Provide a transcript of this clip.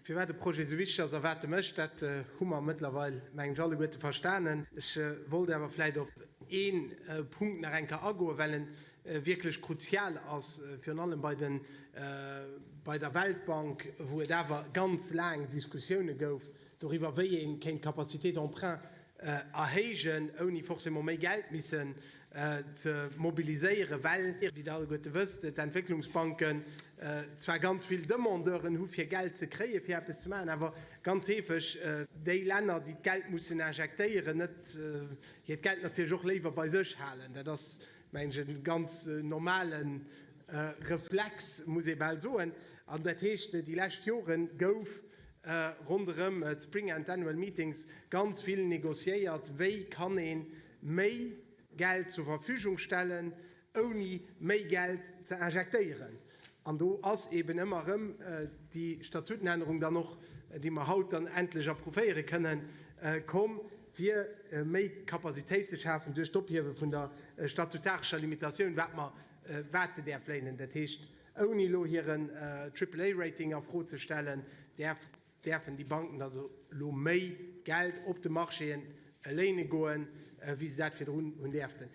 Firwat de Projet esou wichteg ass a wat e mécht, dat hu mer mëttlerweil, mengen ech, alleguerte verstanen. Ech wollt awer vläicht op ee Punkt nach eng Kéier agoen, well en wierklech kruzial ass, virun allem bei de, bei der Weltbank, wou et awer ganz laang Diskussioune gouf doriwwer, wéi ee kéint d'Capacité d'emprunt erhéijen, ouni forcément méi Geld missen ze mobiliséieren, well, wéi Der alleguerte wësst, d'Entwécklungsbanken zwar ganz vill Demandeuren hu fir Geld ze kréien, fir eppes ze maachen, awer ganz heefeg déi Länner, déi d'Geld mussen injektéieren, net hiert Geld natierlech och léiwer bei sech halen. Dat ass, mengen ech, e ganz normale Reflex, muss ee bal soen. An dat heescht, déi lescht Jore gouf ronderëm d'Spring and Annual Meetings ganz vill négociéiert, wéi kann ee méi Geld zur Verfügung stellen, ouni méi Geld ze injektéieren. An do ass eben ëmmer erëm déi Statutenännerung dann och, déi mer haut dann endlech approuvéiere kënnen, komm, fir méi Capacitéit ze schafen duerch d'Ophiewe vun der statutarescher Limitatioun, wat mer, wat se däerf léinen. Dat heescht, ouni elo hiren Triple-A-Rating a Fro ze stellen, däerf däerfen déi Banken also elo méi Geld op de Marchéen léine goen, wéi se dat virdrun hunn däerften.